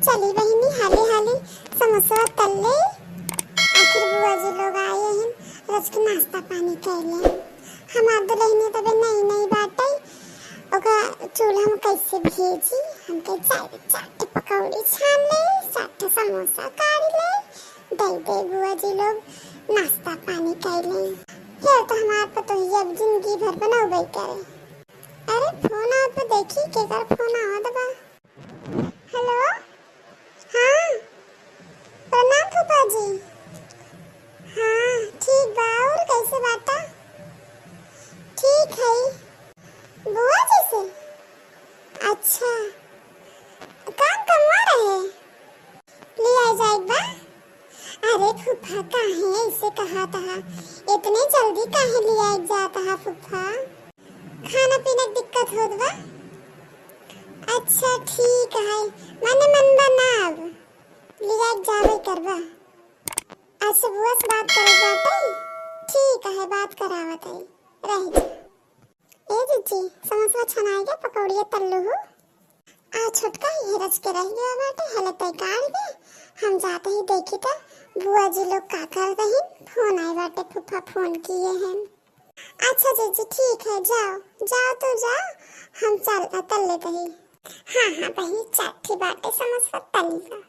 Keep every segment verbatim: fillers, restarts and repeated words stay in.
चली बहिनी, हाली हाली समोसा तल ले। आखिर बुआ जी लोग आए हैं, रोज के नाश्ता पानी कर ले। हमार दुल्हनिया तबे नई नई बाटे, ओका चूल्हा में कैसे भेजी? हमके चार चार ठे पकौड़ी छान ले, चार ठे समोसा काढ़ ले, दे दे बुआ जी लोग नाश्ता पानी कर ले। फिर तो हमार पतोहिया अब जिंदगी भर बनौबे करे। अरे फोन आवत बा, देखी केकर फोन आवत बा। हेलो, हाँ, प्रणाम फूफा जी। हाँ, ठीक बा, और कैसे बाटा? ठीक है। बुआ जी से? अच्छा, काम कमवा रहे? ले आ जाए बा। अरे फूफा, काहे ऐसे कहा तहा? इतने जल्दी काहे ले आए जात हा फूफा? खाना पीना के दिक्कत होत बा? अच्छा ठीक है, माने मन बा ना अब, ले आए जाबे करबा। अच्छा बुआ से बात करत बाटे। ठीक है, बात करावत है, रह जा। ए जीजी, समोसा छनाई गया, पकौड़िया तल्लू हो। आ छोटका, ये रच के रह गया बाटे, हले तय काट दे। हम जाते ही देखी त बुआ जी लोग का कर रही। फोन आए बाटे, फूफा फोन किए हैं। अच्छा जीजी, ठीक है, जाओ, जाओ तो जाओ, हम चल, तल लेते ही। हाँ, हाँ बहिनी, चार ठे बाटे समोसा तली का।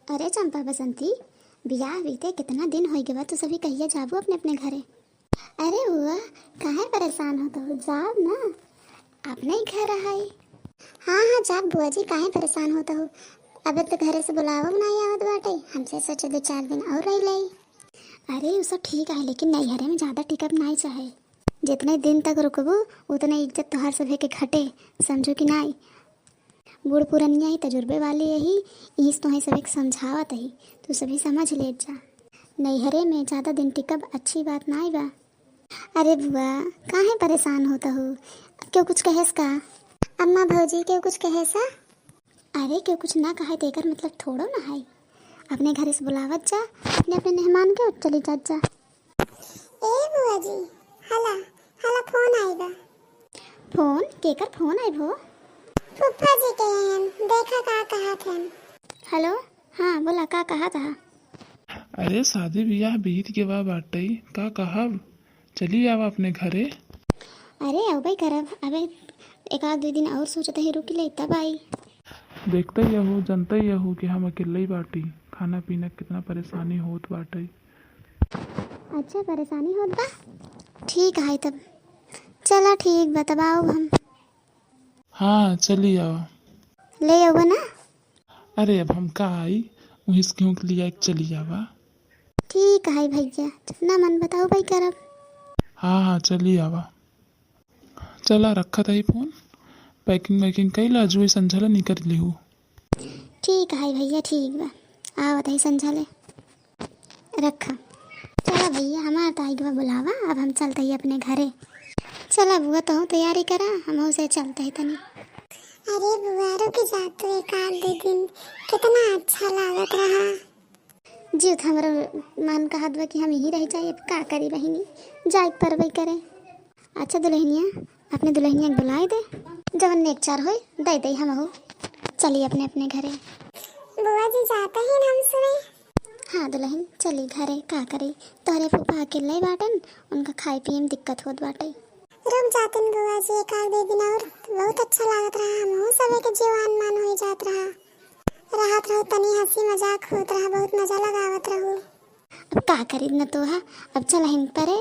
अरे चंपा बसंती, बियाह बीते कितना दिन होइ गवा, तू सभी कहिया जाबू अपने अपने घरे? अरे बुआ, काहे परेशान होत हो, जाब ना, अपने ही घर है। हाँ हाँ, जाब बुआ जी, काहे परेशान होत हो? अबे तो घरे से बुलावा नहीं आवत बाटे, हमसे सोचे दो चार दिन और रह ले। अरे उ सब ठीक है, लेकिन नैहरे में ज्यादा टिकब नहीं चाहे। जितने दिन तक रुकबू उतने इज्जत तोहार सभे के घटे, समझू कि नहीं? बूढ़ पुरनिया ही, तजुर्बे वाली यही, इस तोहे सभी के समझावत ही, तू सभी समझ ले जा। नैहरे में ज्यादा दिन टिकब अच्छी बात नाई बा। अरे बुआ, काहे परेशान होत हो? क्यों कुछ कहेस का? अम्मा भौजी क्यों कुछ कहेस? अरे क्यों कुछ ना कहे तो एकर मतलब थोड़ो ना है। अपने घरे से बुलावत जा, अपने अपने मेहमान के और चली जात जा। ए बुआ जी, हला, हला फोन आइबा। फोन? केकर फोन आइब हो? फूफा जी के हैं, देखा का कहत हैं। हेलो, हाँ बोला, का कहत हा? अरे शादी बियाह बीत के बा बाटे, का कहब? चली आवा अपने घरे। अरे अउबे करब, अबे एक आध दो दिन और सोचत ही रुक ले तब आई। देखते ही हो, जनते ही हो कि हम अकेले ही बाटी, खाना पीना कितना परेशानी होत बाटे। अच्छा, परेशानी होत बा? ठीक है तब, चला ठीक बा, तब आओ हम। हाँ, चली आवा। ले आवा ना? अरे अब हम का आई, वहीं से केहू के लिया के चली आवा। ठीक है भैया, जितना मन बताओ भाई करब। हाँ हाँ, चली आवा। चला रखत ही फोन, packing वैकिंग कई ला, जो संझा ले निकल लिहू। ठीक है भैया, ठीक बा, आवत ही संझा ले, रखा। चला भैया, हमार तो आइग बा बुलावा, अब हम चलत ही अपने घरे। चला बुआ, तोहू तैयारी करा, हमहू से चलत ही तनी। अरे बुआ, रुक जा तू एक आध दो दिन, कितना अच्छा लागत रहा। जियत हमरो मन कहत बा कि हम यहीं रह जाई, अब का करी बहिनी, जाए के परबे करे। अच्छा दुल्हनिया, अपने दुल्हनिया के बुलाए दे, जवन नेक चार होई दे दे, हमहू चली अपने अपने घरे। बुआ जी जाते ही ना हम सुने। हाँ दुल्हन, चली घरे, का करी, तोहरे फूफा अकेले बाटन, उनका खाए पिए में दिक्कत होत बाटे। रुक जातिन बुआ जी, एक आध दो दिन और, बहुत अच्छा लागत रहा, हमहू सबे के जीवान मान हो जात रहा। रहत रहू, तनी हंसी मजाक होत रहा, बहुत मजा लगावत रहू। अब का करी न तो है, अब चला हिन परे,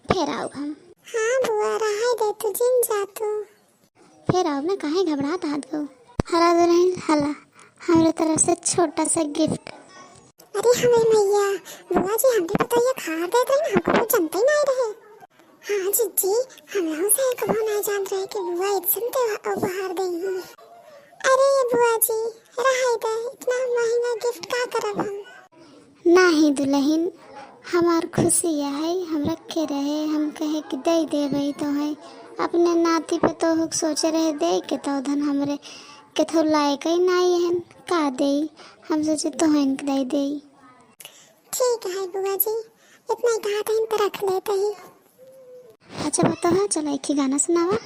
फिर आउब हम। हाँ बुआ, रहाई दे तू, जिन जा तू। फिर आउब ना, काहे घबरात हाथ गो। हला दुल्हन, हला, हमरे तरफ से छोटा सा gift। अरे हमें मैया, बुआ जी हमरे पतोहिया खार देत रही ना, हमको कुछ जनते ही नहीं रहे। हाँ जिज्जी, हम लोग से कबो नहीं जानत रहे कि बुआ इतसन के उपहार देंगी। अरे ये बुआ जी, रहाई दे, इतना महंगा gift का करब हम? नाही दुल्हन, हमार खुशी यह है, हम रखे रहे, हम कहे कि दे देबे तो है, अपने नाती पतोह के सोचे रहे दे के तो धन हमरे के थो लायक ही नहीं हन, का दे, हम सोचे तो हन के दे दे। ठीक है बुआ जी, इतना ही कहा था, इन पर रख लेते ही। अच्छा बताओ, हाँ, चलो एक ही गाना सुनावा।